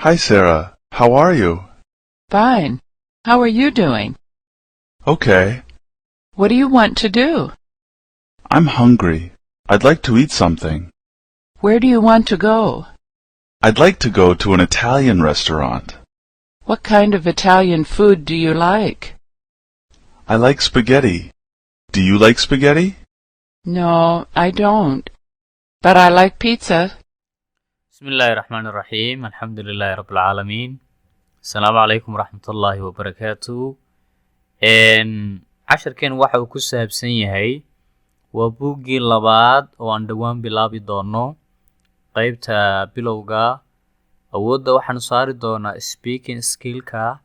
Hi, Sarah. How are you? Fine. How are you doing? Okay. What do you want to do? I'm hungry. I'd like to eat something. Where do you want to go? I'd like to go to an Italian restaurant. What kind of Italian food do you like? I like spaghetti. Do you like spaghetti? No, I don't. But I like pizza. بسم الله الرحمن الرحيم، الحمد لله رب العالمين، السلام عليكم ورحمة الله وبركاته. Casharkeen waxa uu ku saabsan yahay waa buuggii labaad oo aan dhowaan bilaabi doono. Qeybta bilowga awoodda waxaanu saari doonaa speaking skillka,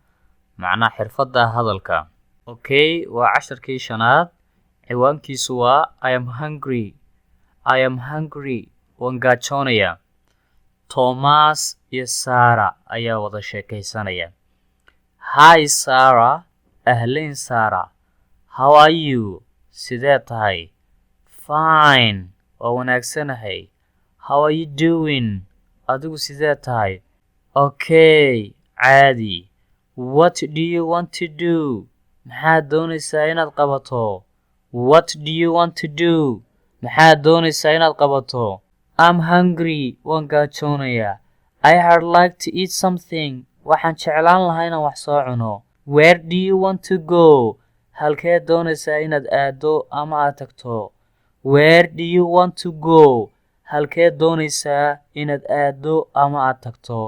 macnaha xirfadda hadalka. Okay, waa casharkii shanaad. Ciwaankiisu waa "I am hungry". I am hungry, waan gaajoonayaa. Thomas iyo Sara ayaa wada sheekaysanaya. Hi Sara, ahlan Sara. How are you? Sidee tahay? Fine, waa wanaagsanahay. How are you doing? Adigu sidee tahay? Okay, caadi. What do you want to do? Maxaad doonaysaa inaad qabato? What do you want to do? Maxaad doonaysaa inaad qabato? I'm hungry, waan gaajoonayaa. I had like to eat something. Waxaan jeclaan lahaa inaan wax soo cuno. Where do you want to go? Halkee doonaysaa inaad aado ama aad tagto? Where do you want to go? Halkee doonaysaa inaad aado ama aad tagto?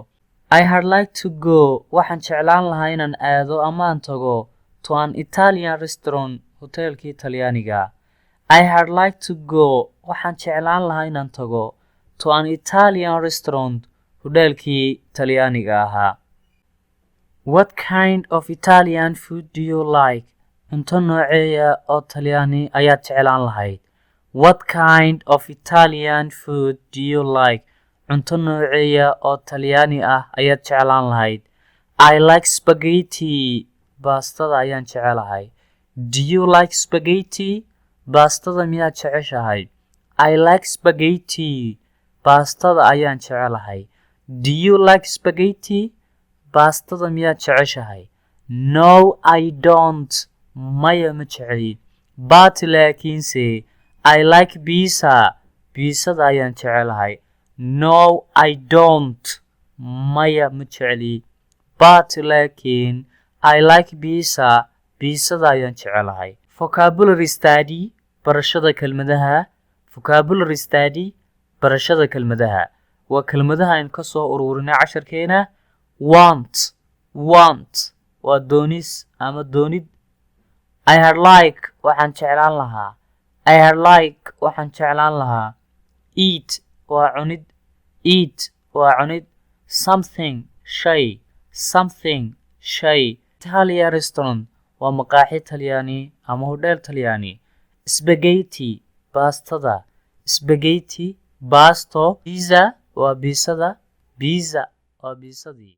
I had like to go, waxaan jeclaan lahaa inaan aado ama aan tago, to an Italian restaurant, hoteelkii Talyaaniga. I had like to go, waxaan jeclaan lahaa inaan tago, to an Italian restaurant, hudheelkii Talyaaniga ahaa. What kind of Italian food do you like? Cunto nooceeya oo Talyaani ayaad jeclaan lahayd? What kind of Italian food do you like? Cunto nooceeya oo Talyaani ah ayaad jeclaan lahayd? I like spaghetti. Baastada ayaan jecelahay. Do you like spaghetti? Baastada miyaad jeceshahay? I like spaghetti. Baastada ayaan jecelahay. Do you like spaghetti? Baastada miyaad jeceshahay? No, I don't. Maya, ma jeceli. But, laakiinse, I like pizza. Biisada ayaan jecelahay. No, I don't. Maya, ma jeceli. But, laakiin, I like pizza. Biisada ayaan jecelahay. Vocabulary study, barashada kelmadaha. Vocabulary study, barashada kelmadaha, waa kelmadaha aynu ka soo ururinay casharkeena. Want, want waa doonis ama doonid. I had like, waxaan jeclaan lahaa. I had like, waxaan jeclaan lahaa. Eat waa cunid. Eat waa cunid. Something, shay. Something, shay. Italian restaurant waa maqaaxi Talyaani ama hodheel Talyaani. Spaghetti, baastada. Spaghetti, baasto. Pizza waa biisada. Pizza waa biisadii.